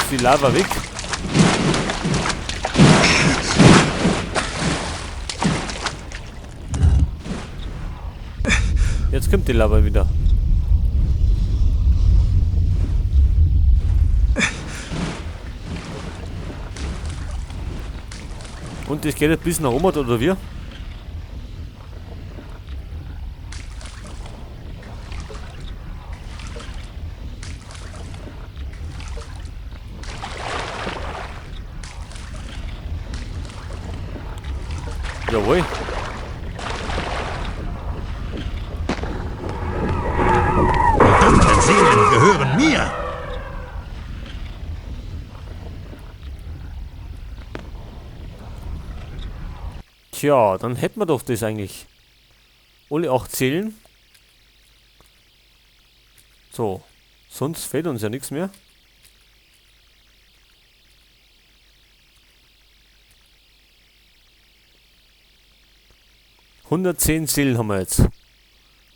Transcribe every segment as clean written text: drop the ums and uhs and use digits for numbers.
ist die Lava weg. Jetzt kommt die Lava wieder. Und das geht jetzt bis nach oben, oder wie? Jawohl. Die dunklen Seelen gehören mir. Tja, dann hätten wir doch das eigentlich. Alle 8 Seelen. So, sonst fehlt uns ja nichts mehr. 110 Seelen haben wir jetzt.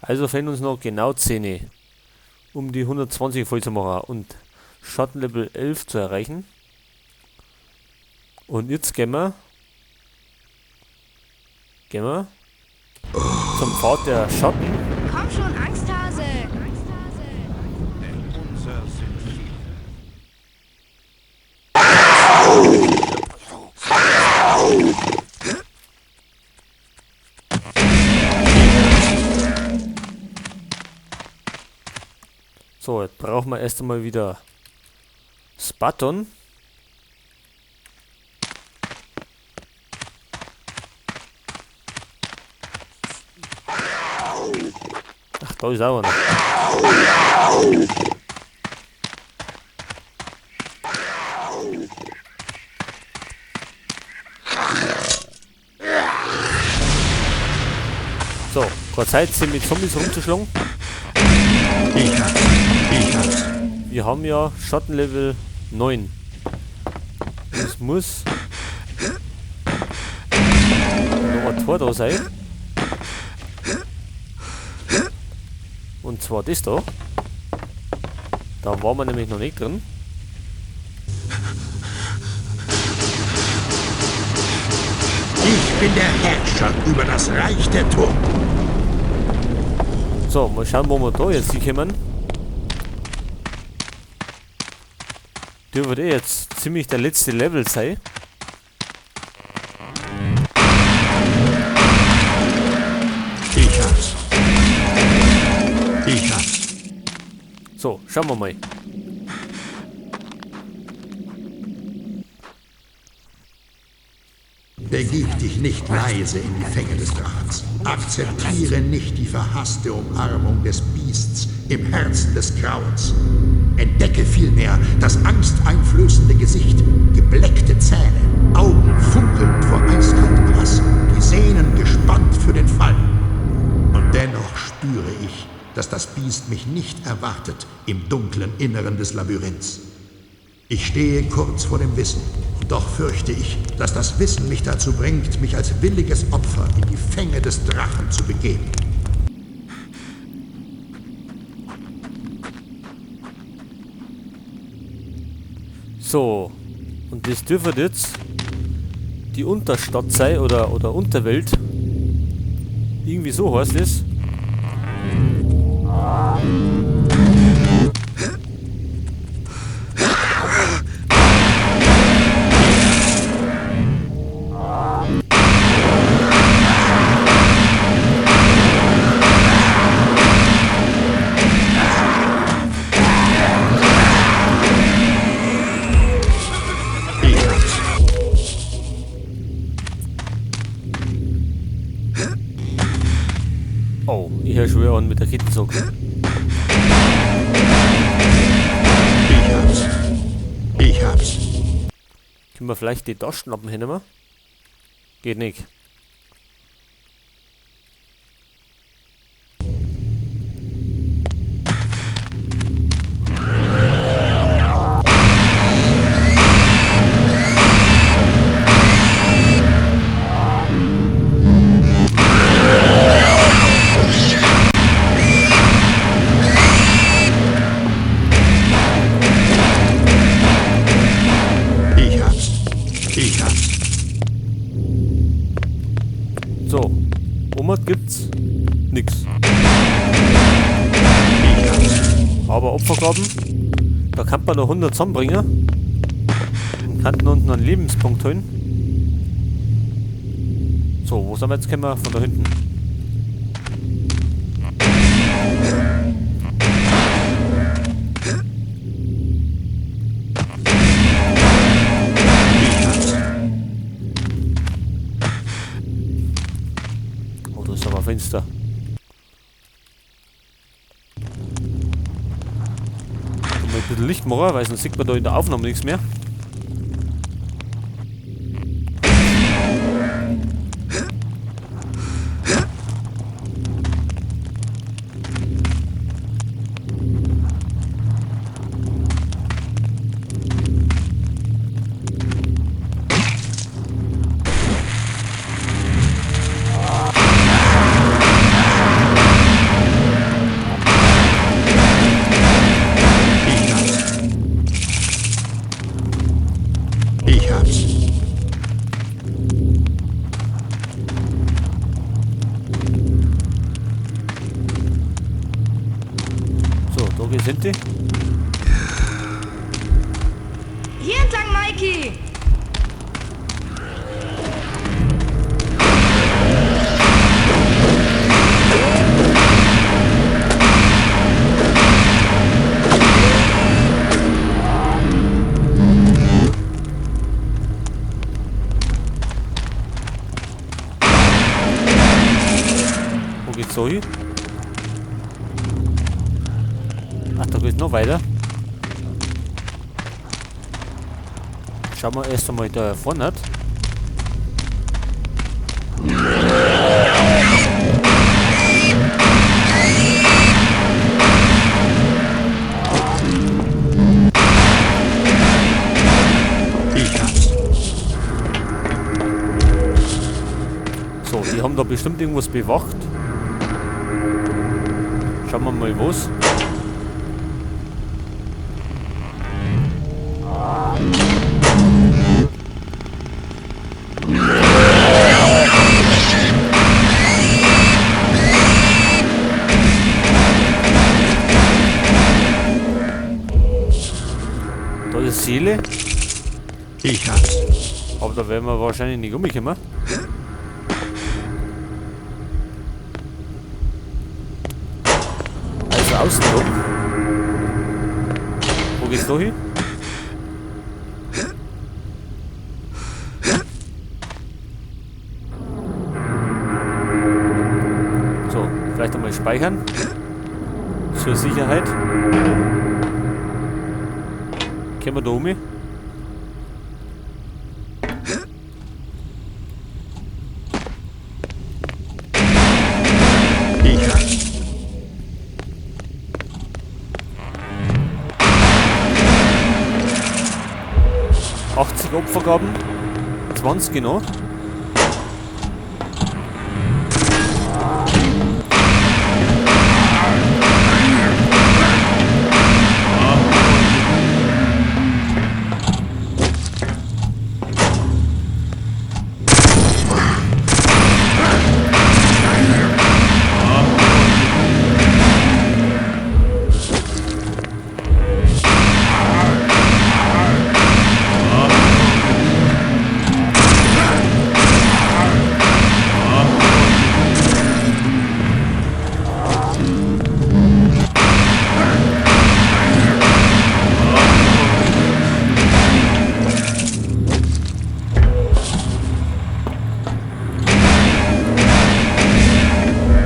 Also fehlen uns noch genau 10, um die 120 voll zu machen und Schattenlevel 11 zu erreichen. Und jetzt gehen wir zum Pfad der Schatten. Komm schon, Angsthase! Denn unser sind viele. So, jetzt brauchen wir erst einmal wieder Spaton. Ach, da ist auch einer. So, keine Zeit, sich mit Zombies rumzuschlagen. Ich hab's. Ich hab's. Wir haben ja Schattenlevel 9. Es muss noch ein Tor da sein. Und zwar das da. Da waren wir nämlich noch nicht drin. Ich bin der Herrscher über das Reich der Toten. So, mal schauen, wo wir da jetzt hinkommen. Dürfte eh jetzt ziemlich der letzte Level sein. Ich hab's. Ich hab's. So, schauen wir mal. Begib dich nicht leise in die Fänge des Drachens. Akzeptiere nicht die verhasste Umarmung des Biests im Herzen des Grauens. Entdecke vielmehr das angsteinflößende Gesicht, gebleckte Zähne, Augen funkelnd vor eiskaltem Hass, die Sehnen gespannt für den Fall. Und dennoch spüre ich, dass das Biest mich nicht erwartet im dunklen Inneren des Labyrinths. Ich stehe kurz vor dem Wissen, und doch fürchte ich, dass das Wissen mich dazu bringt, mich als williges Opfer in die Fänge des Drachen zu begeben. So, und das dürfte jetzt die Unterstadt sein oder Unterwelt. Irgendwie so heißt es. Oh, ich hör schon wieder an mit der Kettensocke. Ich hab's. Ich hab's. Können wir vielleicht die Taschenlampen hinnehmen? Geht nicht. Aber Opfergaben, da kann man noch 100 zusammenbringen. Und kann unten einen Lebenspunkt holen. So, wo sind wir jetzt gekommen? Von da hinten. Oh, da ist aber ein Fenster. Mal ein bisschen Licht machen, weil sonst sieht man da in der Aufnahme nichts mehr. Ich hab's. So, da geht's hinten. Hier entlang, Mikey! Wo geht's so hin? Ach, da geht's noch weiter. Schauen wir erst einmal da vorne. Ich hab's. So, die haben da bestimmt irgendwas bewacht. Schauen wir mal was. Da ist Seele. Ich hab's. Aber da werden wir wahrscheinlich nicht umkommen. Also außen rum. Wo geht's da hin? So, vielleicht einmal speichern. Zur Sicherheit. Können wir da um? Ich hab's. 80 Opfergaben, 20 genau.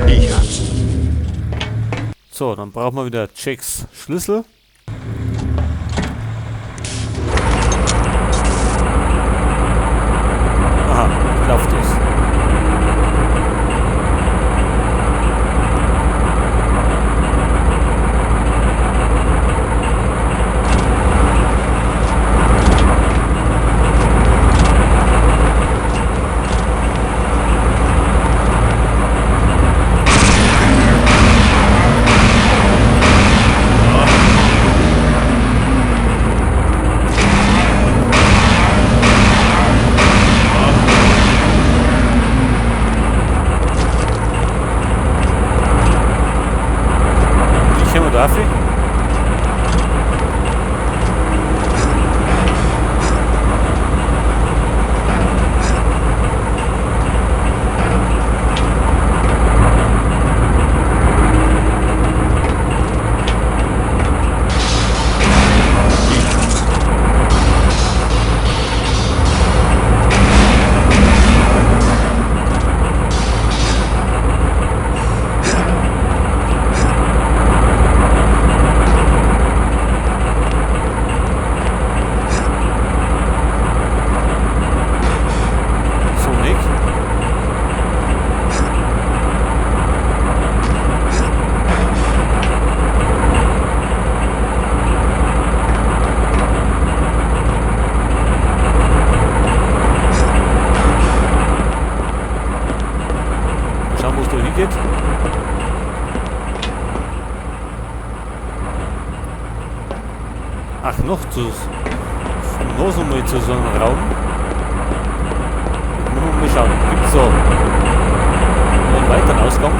Ich hab's. So, dann brauchen wir wieder Jacks Schlüssel. Aha, läuft das. Wie kommen wir da auf? Ach, noch so mal zu so einem Raum. Jetzt müssen wir mal schauen. Gibt's so einen weiteren Ausgang?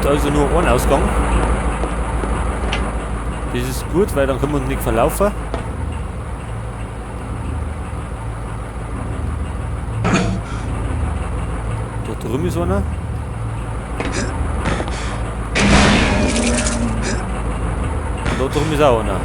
Also nur einen Ausgang. Das ist gut, weil dann können wir uns nicht verlaufen. Da drüben ist einer. Und da drüben ist auch einer.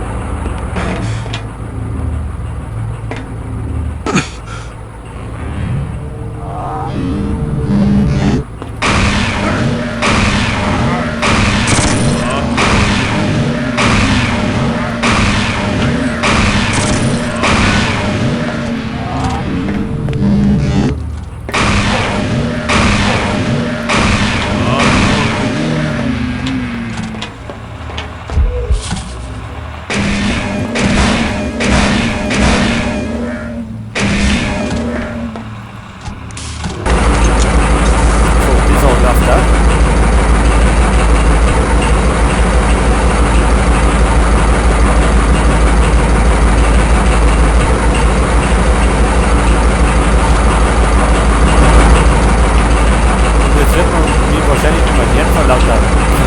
Wahrscheinlich nicht mehr gern von lauter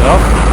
Krach.